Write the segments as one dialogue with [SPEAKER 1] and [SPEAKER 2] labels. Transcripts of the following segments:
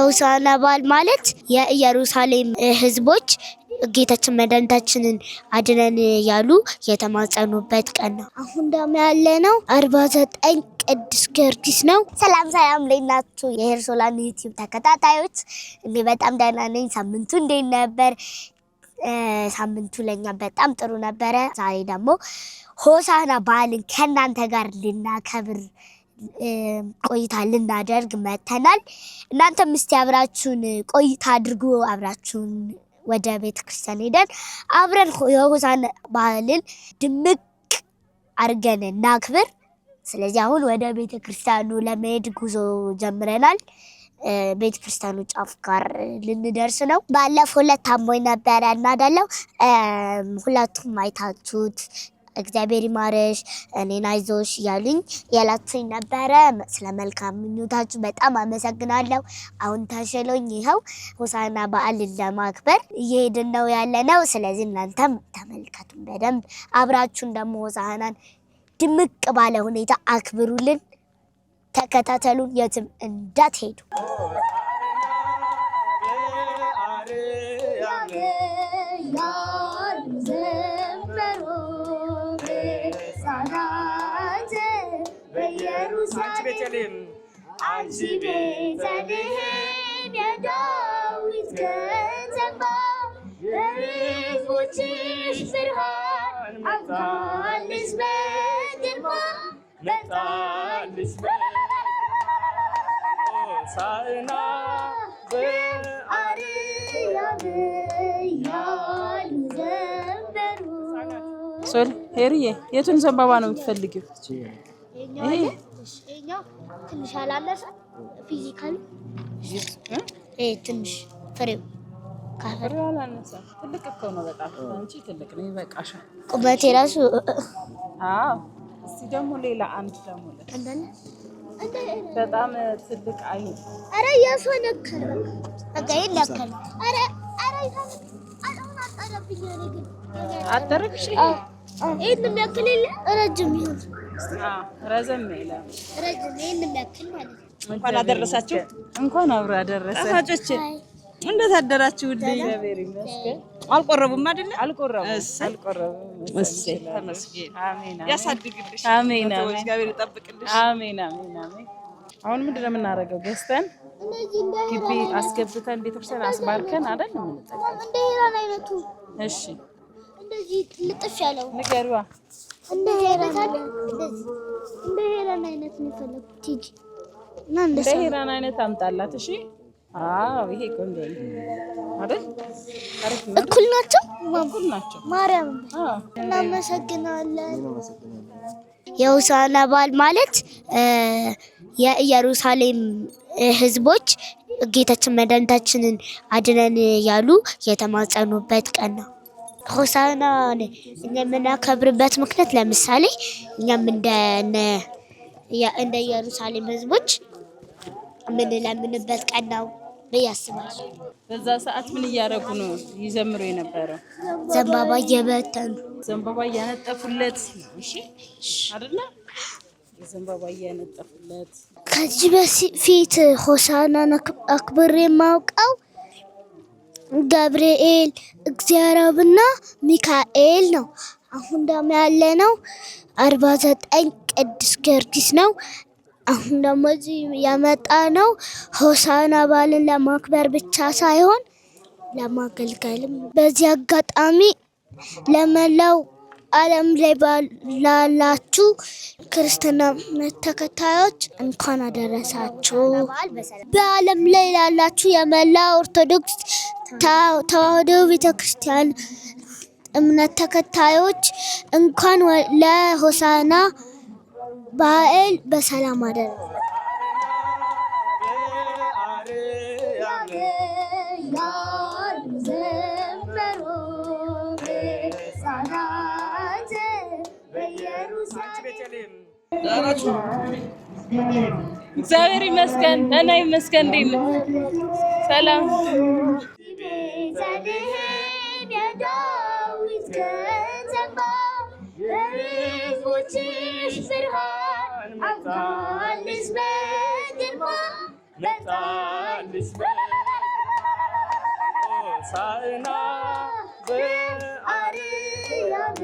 [SPEAKER 1] የሆሳዕና በዓል ማለት የኢየሩሳሌም ሕዝቦች ጌታችን መድኃኒታችንን አድነን ያሉ የተማጸኑበት ቀን ነው። አሁን ደግሞ ያለነው 49 ቅዱስ ጊዮርጊስ ነው። ሰላም ሰላም፣ እንዴት ናችሁ? የሄርሶላን ዩቲዩብ ተከታታዮች፣ እኔ በጣም ደህና ነኝ። ሳምንቱ እንዴት ነበር? ሳምንቱ ለኛ በጣም ጥሩ ነበረ። ዛሬ ደግሞ ሆሳዕና በዓልን ከእናንተ ጋር ልናከብር ቆይታ ልናደርግ መተናል። እናንተም እስቲ አብራችሁን ቆይታ አድርጉ። አብራችሁን ወደ ቤተ ክርስቲያን ሄደን አብረን የሆሳዕና በዓልን ድምቅ አድርገን እናክብር። ስለዚህ አሁን ወደ ቤተ ክርስቲያኑ ለመሄድ ጉዞ ጀምረናል። ቤተ ክርስቲያኑ ጫፍ ጋር ልንደርስ ነው። ባለፈው ዕለት ታሞኝ ነበረ እና አይደለም ሁለቱም አይታችሁት እግዚአብሔር ይማርሽ እኔን አይዞሽ እያሉኝ ያላችሁኝ ነበረ። ስለ መልካም ምኞታችሁ በጣም አመሰግናለሁ። አሁን ተሽሎኝ ይኸው ሆሳዕና በዓልን ለማክበር እየሄድን ነው ያለነው። ስለዚህ እናንተም ተመልከቱን በደንብ፣ አብራችሁን ደግሞ ሆሳዕናን ድምቅ ባለ ሁኔታ አክብሩልን። ተከታተሉን፣ የትም እንዳትሄዱ።
[SPEAKER 2] አንቺ ቤተልሔም የዳዊት ከተማ፣ ለሕዝቦችሽ ብርሃን አምጣልሽ በግርማ፣ መጣልሽ ሆሳዕና በአርያም እያሉ ዘመሩ።
[SPEAKER 3] ሶል ሄሪዬ፣ የቱን ዘንባባ ነው የምትፈልጊው?
[SPEAKER 1] ይሄኛው ትንሽ አላነሰ physical ይሄ ትንሽ ፍሬው ካፈር
[SPEAKER 3] ፍሬው አላነሰም። ትልቅ እኮ ነው በጣም፣ አንቺ ትልቅ ነው፣ ይበቃሻል።
[SPEAKER 1] ቁመቴ ራሱ።
[SPEAKER 3] አዎ። እስቲ ደግሞ ሌላ አንድ ደግሞ
[SPEAKER 1] እንዳለ
[SPEAKER 3] በጣም ትልቅ አይሁን።
[SPEAKER 1] ኧረ የእሷ ነከር በቃ ይሄን ያከል። ኧረ ኧረ አሁን አጠረብኝ። እኔ ግን
[SPEAKER 3] አጠረብሽ?
[SPEAKER 1] ይሄን የሚያክል የለ፣ ረጅም ይሁን።
[SPEAKER 3] አዎ፣ ረዘም ይላል።
[SPEAKER 1] ረጅም ይሄን የሚያክል ማለት ነው።
[SPEAKER 4] እንኳን አደረሳችሁ።
[SPEAKER 3] እንኳን አብሮ አደረሰ።
[SPEAKER 4] ጣፋጮች፣ እንዴት አደራችሁልኝ?
[SPEAKER 3] እግዚአብሔር ይመስገን።
[SPEAKER 4] አልቆረቡም አይደለ?
[SPEAKER 3] አልቆረቡም።
[SPEAKER 4] እሰይ።
[SPEAKER 3] አልቆረቡም።
[SPEAKER 4] እሰይ፣ ተመስገን።
[SPEAKER 3] አሜን አሜን።
[SPEAKER 4] ያሳድግልሽ።
[SPEAKER 3] አሜን አሜን።
[SPEAKER 4] እግዚአብሔር ይጠብቅልሽ።
[SPEAKER 3] አሜን አሜን አሜን። አሁን ምንድን ነው የምናደርገው? ገዝተን
[SPEAKER 1] እነዚህ እንደ
[SPEAKER 3] ግቢ አስገብተን ቤተክርስቲያን አስባርከን አይደል የምንጠቀመው?
[SPEAKER 1] እንደ ሄራን አይነቱ።
[SPEAKER 3] እሺ።
[SPEAKER 1] እንደዚህ ልጥፍ ያለው።
[SPEAKER 3] ንገሪዋ።
[SPEAKER 1] እንደ ሄራን አለ፣ እንደዚህ እንደ ሄራን አይነት ነው የፈለኩት ቲጂ እና
[SPEAKER 3] እንደ
[SPEAKER 1] እንደዛ።
[SPEAKER 3] ሄራን አይነት አምጣላት። እሺ። አዎ፣ ይሄ ቆንጆ ነው አይደል? አሪፍ ነው።
[SPEAKER 1] እኩል ናቸው።
[SPEAKER 3] እኩል ናቸው።
[SPEAKER 1] ማርያም።
[SPEAKER 3] አዎ።
[SPEAKER 1] እናመሰግናለን። የሆሳዕና በዓል ማለት የኢየሩሳሌም ሕዝቦች ጌታችን መድኃኒታችንን አድነን ያሉ የተማጸኑበት ቀን ነው። ሆሳዕናን እኛ የምናከብርበት ምክንያት ለምሳሌ እኛም እንደ ኢየሩሳሌም ሕዝቦች የምንለምንበት ቀን ነው ብዬ አስባለሁ።
[SPEAKER 3] በዛ ሰዓት ምን እያደረጉ ነው ይዘምሩ የነበረው?
[SPEAKER 1] ዘንባባ እየበተኑ።
[SPEAKER 3] ዘንባባ እያነጠፉለት ነው። እሺ አይደለ? ዘንባባ እያነጠፉለት።
[SPEAKER 1] ከዚህ በፊት ሆሳዕናን አክብሬ የማውቀው ገብርኤል፣ እግዚአብሔር አብና ሚካኤል ነው። አሁን ደግሞ ያለነው 49 ቅዱስ ጊዮርጊስ ነው። አሁን ደግሞ እዚህ የመጣ ነው ሆሳዕና በዓልን ለማክበር ብቻ ሳይሆን ለማገልገልም። በዚህ አጋጣሚ ለመላው ዓለም ላይ ላላችሁ ክርስትና እምነት ተከታዮች እንኳን አደረሳችሁ። በዓለም ላይ ላላችሁ የመላው ኦርቶዶክስ ተዋሕዶ ቤተክርስቲያን እምነት ተከታዮች እንኳን ለሆሳዕና በዓል በሰላም አደረሰን።
[SPEAKER 3] እግዚአብሔር ይመስገን፣ ደህና ይመስገን። እንዴት ነው? ሰላም።
[SPEAKER 1] ቤተልሔም የዳዊት ከተማ፣ ለሕዝቦችሽ ብርሃን አምጣልሽ በግርማ፣ መጣልሽ።
[SPEAKER 2] ሆሳዕና
[SPEAKER 1] በአርያም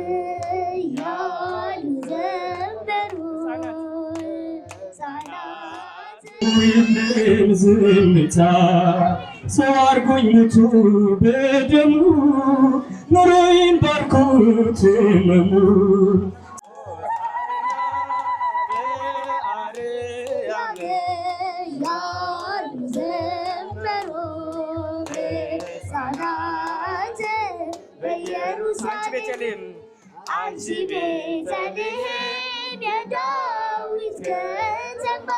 [SPEAKER 1] እያሉ ዘመሩ። ሕፃናት
[SPEAKER 2] የለም ዝምታ ሰው አድርጎኝ ሙቱ በደሙ ኑሮዬን ባርኮት ህመሙ።
[SPEAKER 1] እያሉ ዘመሩ። ሕፃናት በኢየሩሳሌም አንቺ ቤተልሔም የዳዊት ከተማ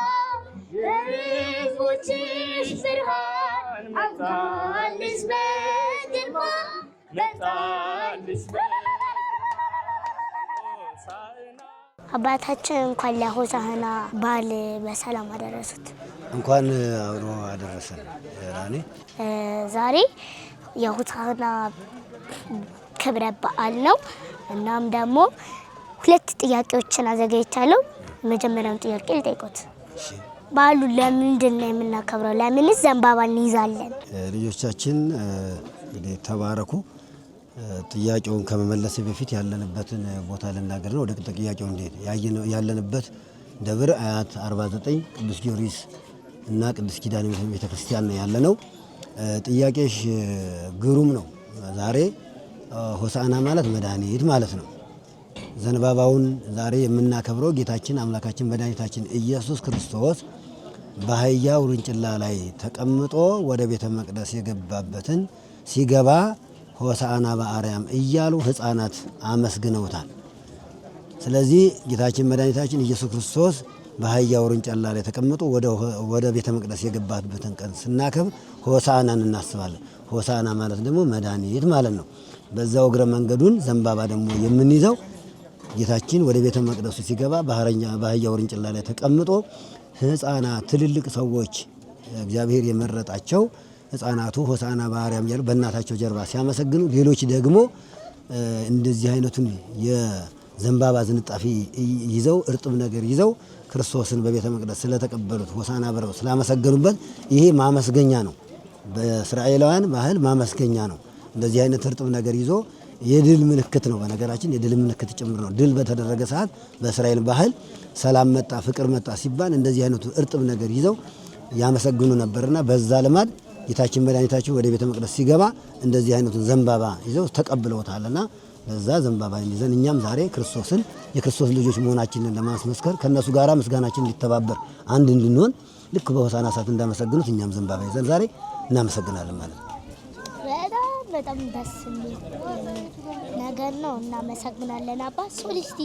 [SPEAKER 1] ለሕዝቦችሽ ብርሃን አምጣልሽ በግርማ መጣልሽ። አባታችን እንኳን ለሆሳዕና በዓል በሰላም አደረሱት።
[SPEAKER 5] እንኳን አብሮ አደረሰን። ራኔ
[SPEAKER 1] ዛሬ የሆሳዕና ክብረ በዓል ነው። እናም ደግሞ ሁለት ጥያቄዎችን አዘጋጅቻለሁ። መጀመሪያውን ጥያቄ ልጠይቆት። በዓሉ ለምንድን ነው የምናከብረው? ለምንስ ዘንባባ እንይዛለን?
[SPEAKER 5] ልጆቻችን እንግዲህ ተባረኩ። ጥያቄውን ከመመለስ በፊት ያለንበትን ቦታ ልናገር ነው። ወደ ጥያቄው እንዴት ያለንበት ደብር አያት 49 ቅዱስ ጊዮርጊስ እና ቅዱስ ኪዳነ ምሕረት ቤተክርስቲያን ነው ያለነው። ጥያቄሽ ግሩም ነው። ዛሬ ሆሳዕና ማለት መድኃኒት ማለት ነው። ዘንባባውን ዛሬ የምናከብረው ጌታችን አምላካችን መድኃኒታችን ኢየሱስ ክርስቶስ በአህያ ውርንጭላ ላይ ተቀምጦ ወደ ቤተ መቅደስ የገባበትን ሲገባ ሆሳዕና በአርያም እያሉ ሕፃናት አመስግነውታል። ስለዚህ ጌታችን መድኃኒታችን ኢየሱስ ክርስቶስ በአህያ ውርንጭላ ላይ ተቀምጦ ወደ ቤተ መቅደስ የገባበትን ቀን ስናከብር ሆሳዕናን እናስባለን። ሆሳዕና ማለት ደግሞ መድኃኒት ማለት ነው። በዛው እግረ መንገዱን ዘንባባ ደግሞ የምንይዘው ጌታችን ወደ ቤተ መቅደሱ ሲገባ በአህያ ውርንጭላ ላይ ተቀምጦ ሕፃናት፣ ትልልቅ ሰዎች፣ እግዚአብሔር የመረጣቸው ሕፃናቱ ሆሳዕና በአርያም እያሉ በእናታቸው ጀርባ ሲያመሰግኑ፣ ሌሎች ደግሞ እንደዚህ አይነቱን የዘንባባ ዝንጣፊ ይዘው፣ እርጥብ ነገር ይዘው ክርስቶስን በቤተ መቅደስ ስለተቀበሉት ሆሳዕና ብለው ስላመሰገኑበት ይሄ ማመስገኛ ነው። በእስራኤላውያን ባህል ማመስገኛ ነው። እንደዚህ አይነት እርጥብ ነገር ይዞ የድል ምልክት ነው። በነገራችን የድል ምልክት ጭምር ነው። ድል በተደረገ ሰዓት በእስራኤል ባህል ሰላም መጣ፣ ፍቅር መጣ ሲባል እንደዚህ አይነቱ እርጥብ ነገር ይዘው ያመሰግኑ ነበርና በዛ ልማድ ጌታችን መድኃኒታችን ወደ ቤተ መቅደስ ሲገባ እንደዚህ አይነቱን ዘንባባ ይዘው ተቀብለውታልና በዛ ዘንባባ ይዘን እኛም ዛሬ ክርስቶስን የክርስቶስ ልጆች መሆናችንን ለማስመስከር ከነሱ ጋራ ምስጋናችን ሊተባበር አንድ እንድንሆን ልክ በሆሳዕና ሰዓት እንዳመሰግኑት እኛም ዘንባባ ይዘን ዛሬ እናመሰግናለን ማለት ነው።
[SPEAKER 1] በጣም በጣም ደስ የሚል ነገር ነው። እናመሰግናለን አባ ሶሊስቲ።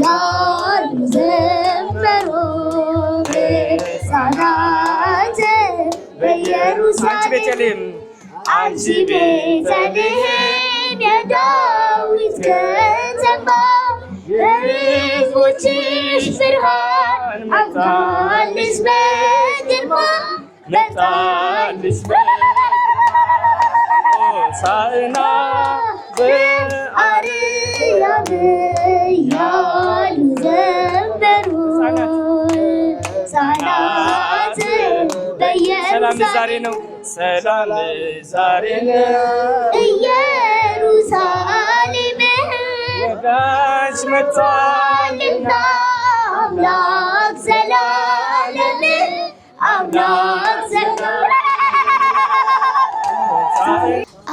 [SPEAKER 1] ያሉ ዘመሩ ሕፃናት በኢየሩሳሌም አንቺ ቤተልሔም የዳዊት ከተማ ለሕዝቦችሽ ብርሃን አምጣልሽ በግርማ መጣልሽ።
[SPEAKER 2] ሆሳዕና
[SPEAKER 1] በአርያም እያሉ ዘመሩ። ሕፃናት
[SPEAKER 2] ሰላም ዛሬ
[SPEAKER 1] በኢየሩሳሌም
[SPEAKER 2] ነው። ሰላም ዛሬ ነው።
[SPEAKER 1] ኢየሩሳሌም
[SPEAKER 2] ወዳጅ መጥቷልና
[SPEAKER 1] አምላክ ዘላለም አምላክ ዘላለም።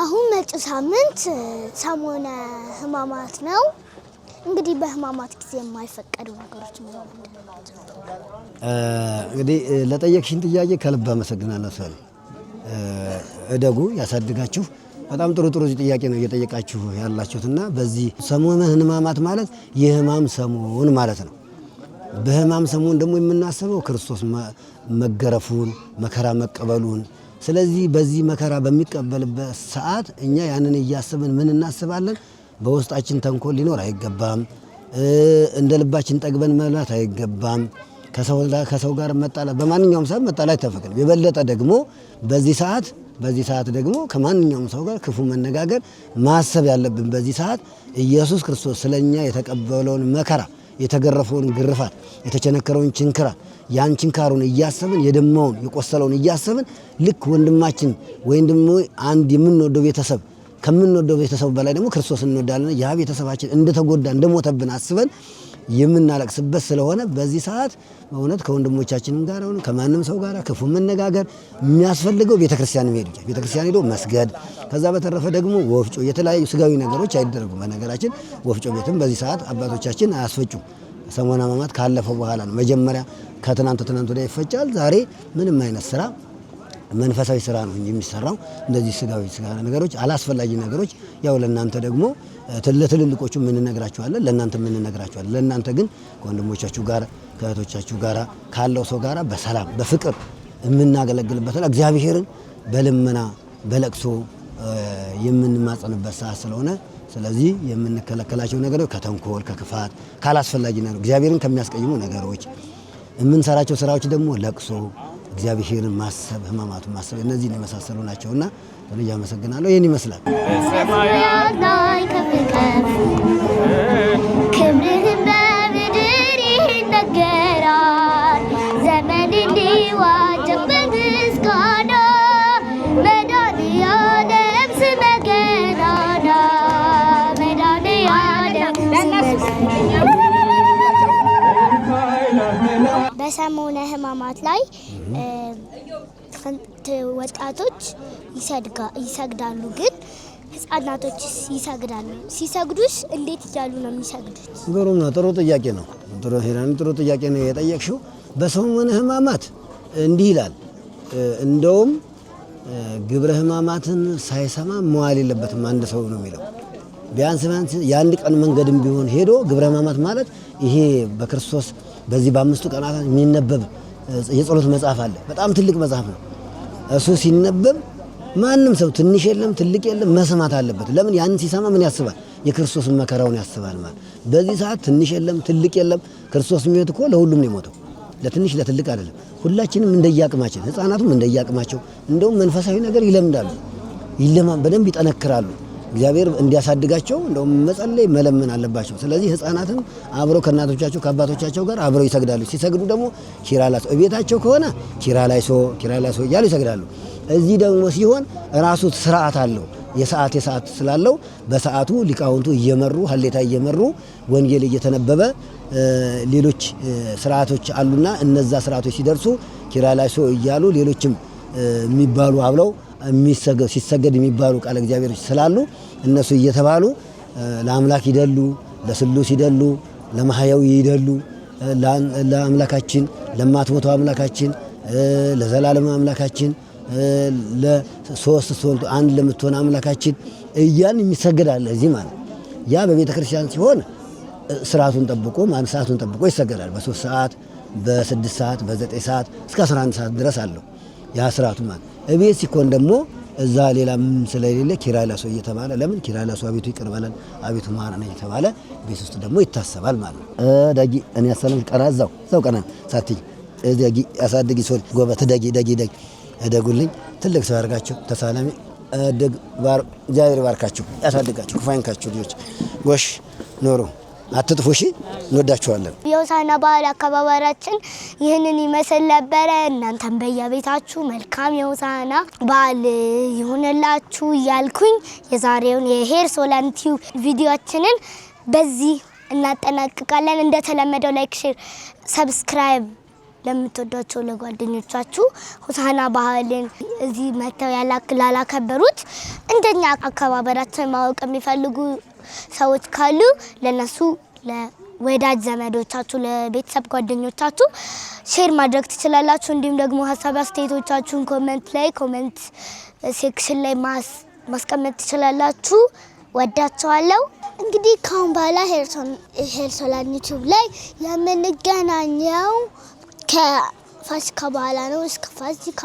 [SPEAKER 1] አሁን መጪው ሳምንት ሰሞነ ሕማማት ነው። እንግዲህ በሕማማት ጊዜ የማይፈቀዱ ነገሮች ምን ምንድን ናቸው?
[SPEAKER 5] እንግዲህ ለጠየቅሽን ጥያቄ ከልብ አመሰግናለሁ። ሰል እደጉ ያሳድጋችሁ። በጣም ጥሩ ጥሩ ጥያቄ ነው እየጠየቃችሁ ያላችሁትና በዚህ ሰሞነ ሕማማት ማለት የሕማም ሰሞን ማለት ነው። በሕማም ሰሞን ደግሞ የምናስበው ክርስቶስ መገረፉን፣ መከራ መቀበሉን። ስለዚህ በዚህ መከራ በሚቀበልበት ሰዓት እኛ ያንን እያሰብን ምን እናስባለን? በውስጣችን ተንኮል ሊኖር አይገባም። እንደ ልባችን ጠግበን መብላት አይገባም። ከሰው ጋር መጣላት በማንኛውም ሰዓት መጣላት አይተፈቅድም። የበለጠ ደግሞ በዚህ ሰዓት ደግሞ ከማንኛውም ሰው ጋር ክፉ መነጋገር ማሰብ ያለብን በዚህ ሰዓት ኢየሱስ ክርስቶስ ስለኛ የተቀበለውን መከራ፣ የተገረፈውን ግርፋት፣ የተቸነከረውን ችንክራ፣ ያን ችንካሩን እያሰብን የደማውን የቆሰለውን እያሰብን ልክ ወንድማችን ወይም ደግሞ አንድ የምንወደው ቤተሰብ፣ ከምንወደው ቤተሰብ በላይ ደግሞ ክርስቶስን እንወዳለን። ያ ቤተሰባችን እንደተጎዳ እንደሞተብን አስበን የምናለቅስበት ስለሆነ በዚህ ሰዓት በእውነት ከወንድሞቻችንም ጋር ሆነ ከማንም ሰው ጋር ክፉ መነጋገር የሚያስፈልገው ቤተክርስቲያን መሄድ ብቻ፣ ቤተክርስቲያን ሄዶ መስገድ። ከዛ በተረፈ ደግሞ ወፍጮ፣ የተለያዩ ስጋዊ ነገሮች አይደረጉም። በነገራችን ወፍጮ ቤትም በዚህ ሰዓት አባቶቻችን አያስፈጩም። ሰሞነ ሕማማት ካለፈ በኋላ ነው። መጀመሪያ ከትናንት ትናንት ወዲያ ይፈጫል። ዛሬ ምንም አይነት ስራ፣ መንፈሳዊ ስራ ነው እንጂ የሚሰራው እንደዚህ ስጋዊ ስጋ ነገሮች፣ አላስፈላጊ ነገሮች፣ ያው ለእናንተ ደግሞ ለትልልቆቹ የምንነግራችኋለን፣ ለእናንተ የምንነግራችኋለን። ለእናንተ ግን ከወንድሞቻችሁ ጋር፣ ከእህቶቻችሁ ጋር፣ ካለው ሰው ጋር በሰላም በፍቅር የምናገለግልበትና እግዚአብሔርን በልመና በለቅሶ የምንማጸንበት ሰዓት ስለሆነ፣ ስለዚህ የምንከለከላቸው ነገሮች ከተንኮል፣ ከክፋት፣ ካላስፈላጊ ነገር፣ እግዚአብሔርን ከሚያስቀይሙ ነገሮች፣ የምንሰራቸው ስራዎች ደግሞ ለቅሶ፣ እግዚአብሔርን ማሰብ፣ ህማማቱን ማሰብ፣ እነዚህን የመሳሰሉ ናቸውና ልጅ አመሰግናለሁ። ይህን ይመስላል።
[SPEAKER 1] በሰማያት ላይ ከፍ ከፍ፣ ክብርህም በምድር ይነገራል። ዘመን እንዲዋጀ በምስጋና፣ መድኃኔዓለም ስመ ገናና፣ መድኃኔዓለም ስመ። በሰሞነ ሕማማት ላይ ወጣቶች ይሰግዳሉ፣ ግን ህጻናቶች ይሰግዳሉ? ሲሰግዱስ እንዴት እያሉ ነው የሚሰግዱት?
[SPEAKER 5] ግሩም ነው። ጥሩ ጥያቄ ነው። ጥሩ ሄራን፣ ጥሩ ጥያቄ ነው የጠየቅሽው። በሰሙነ ሕማማት እንዲህ ይላል። እንደውም ግብረ ሕማማትን ሳይሰማ መዋል የለበትም አንድ ሰው ነው የሚለው። ቢያንስ ቢያንስ የአንድ ቀን መንገድም ቢሆን ሄዶ፣ ግብረ ሕማማት ማለት ይሄ በክርስቶስ በዚህ በ5ቱ ቀናት የሚነበብ የጸሎት መጽሐፍ አለ። በጣም ትልቅ መጽሐፍ ነው። እሱ ሲነበብ ማንም ሰው ትንሽ የለም ትልቅ የለም መስማት አለበት። ለምን? ያንን ሲሰማ ምን ያስባል? የክርስቶስን መከራውን ያስባል ማለት። በዚህ ሰዓት ትንሽ የለም ትልቅ የለም። ክርስቶስ የሚሞት እኮ ለሁሉም ነው የሞተው፣ ለትንሽ ለትልቅ አይደለም። ሁላችንም እንደየአቅማችን፣ ህፃናቱም እንደየአቅማቸው እንደውም መንፈሳዊ ነገር ይለምዳሉ፣ ይለማ በደንብ ይጠነክራሉ። እግዚአብሔር እንዲያሳድጋቸው እንደውም መጸለይ መለመን አለባቸው። ስለዚህ ህፃናትም አብረው ከእናቶቻቸው ከአባቶቻቸው ጋር አብረው ይሰግዳሉ። ሲሰግዱ ደግሞ ኪራላይሶ፣ እቤታቸው ከሆነ ኪራላይሶ ኪራላይሶ እያሉ ይሰግዳሉ። እዚህ ደግሞ ሲሆን ራሱ ስርዓት አለው። የሰዓት የሰዓት ስላለው በሰዓቱ ሊቃውንቱ እየመሩ፣ ሀሌታ እየመሩ፣ ወንጌል እየተነበበ፣ ሌሎች ስርዓቶች አሉና እነዛ ስርዓቶች ሲደርሱ ኪራላይሶ እያሉ ሌሎችም የሚባሉ አብለው ሲሰገድ የሚባሉ ቃለ እግዚአብሔሮች ስላሉ እነሱ እየተባሉ ለአምላክ ይደሉ፣ ለስሉስ ይደሉ፣ ለማህያዊ ይደሉ፣ ለአምላካችን፣ ለማትሞተው አምላካችን፣ ለዘላለም አምላካችን፣ ለሶስት ሶልቱ አንድ ለምትሆን አምላካችን እያን የሚሰገዳል እዚህ ማለት። ያ በቤተ ክርስቲያን ሲሆን ስርዓቱን ጠብቆ ማለት ሰዓቱን ጠብቆ ይሰገዳል። በ3 ሰዓት፣ በ6 ሰዓት፣ በ9 ሰዓት እስከ 11 ሰዓት ድረስ አለው ያ ስርዓቱ ማለት። እቤት ሲኮን ደግሞ እዛ ሌላ ምን ስለሌለ ኪራላሶ እየተባለ፣ ለምን ኪራላሶ፣ አቤቱ ይቅር በለን፣ አቤቱ ማረን እየተባለ ቤት ውስጥ ደግሞ ይታሰባል ማለት ነው። ዳጊ እኔ ያሰለም ቀና፣ እዛው እዛው ቀና ሳትይ ደጊ፣ አሳድጊ ሶል ጎበዝ፣ ደጊ ደጊ ደጊ፣ እደጉልኝ፣ ትልቅ ሰው ያርጋችሁ። ተሳላሚ እደግ፣ እግዚአብሔር ባርካችሁ፣ ያሳድጋችሁ፣ ክፉ አይንካችሁ ልጆች። ጎሽ ኖሩ፣ አትጥፉ። እሺ፣ እንወዳችኋለን።
[SPEAKER 1] የሆሳዕና በዓል አከባበራችን ይህንን ይመስል ነበረ። እናንተም በየቤታችሁ መልካም የሆሳዕና በዓል ይሁንላችሁ እያልኩኝ የዛሬውን የሄር ሶላን ቲዩብ ቪዲዮችንን በዚህ እናጠናቅቃለን። እንደተለመደው like፣ share፣ subscribe ለምትወዷቸው ለጓደኞቻችሁ፣ ሆሳዕና በዓልን እዚህ መጥተው ላላከበሩት፣ እንደኛ አከባበራችን ማወቅ የሚፈልጉ ሰዎች ካሉ ለነሱ ለወዳጅ ዘመዶቻችሁ፣ ለቤተሰብ ጓደኞቻችሁ share ማድረግ ትችላላችሁ። እንዲሁም ደግሞ ሀሳብ አስተያየቶቻችሁን comment ላይ፣ comment section ላይ ማስቀመጥ ትችላላችሁ። ወዳችኋለሁ። እንግዲህ ካሁን በኋላ ሄርሶላን ዩቲዩብ ላይ የምንገናኘው ከፋሲካ በኋላ ነው። እስከ ፋሲካ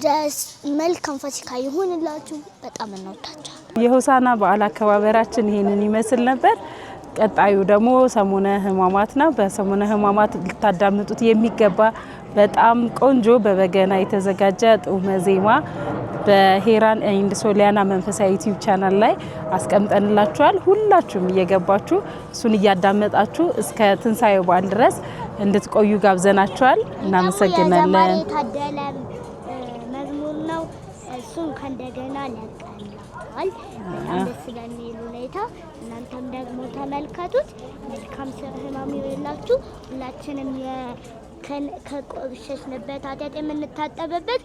[SPEAKER 1] ድረስ መልካም ፋሲካ ይሁንላችሁ። በጣም እንወዳችኋለን።
[SPEAKER 3] የሆሳዕና በዓል አከባበራችን ይሄንን ይመስል ነበር። ቀጣዩ ደግሞ ሰሙነ ሕማማት ነው። በሰሙነ ሕማማት ልታዳምጡት የሚገባ በጣም ቆንጆ በበገና የተዘጋጀ ጡመ ዜማ በሄራን and ሶሊያና መንፈሳዊ YouTube channel ላይ አስቀምጠንላችኋል። ሁላችሁም እየገባችሁ እሱን እያዳመጣችሁ እስከ ትንሳኤው በዓል ድረስ እንድትቆዩ ጋብዘናችኋል። እናመሰግናለን።
[SPEAKER 1] የዘማሪ ታደለ መዝሙር ነው። እሱን ከእንደገና ለቀናል። በጣም ደስ በሚል ሁኔታ እናንተም ደግሞ ተመልከቱት። መልካም ሕማም ይሁንላችሁ። ሁላችንም ከቆሸሽንበት ኃጢአት የምንታጠብበት፣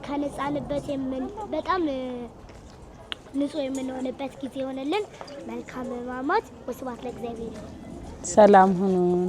[SPEAKER 1] ከነጻንበት በጣም ንጹህ የምንሆንበት ጊዜ ይሆንልን። መልካም ሕማማት። ወስብሐት ለእግዚአብሔር።
[SPEAKER 3] ሰላም ሁኑን።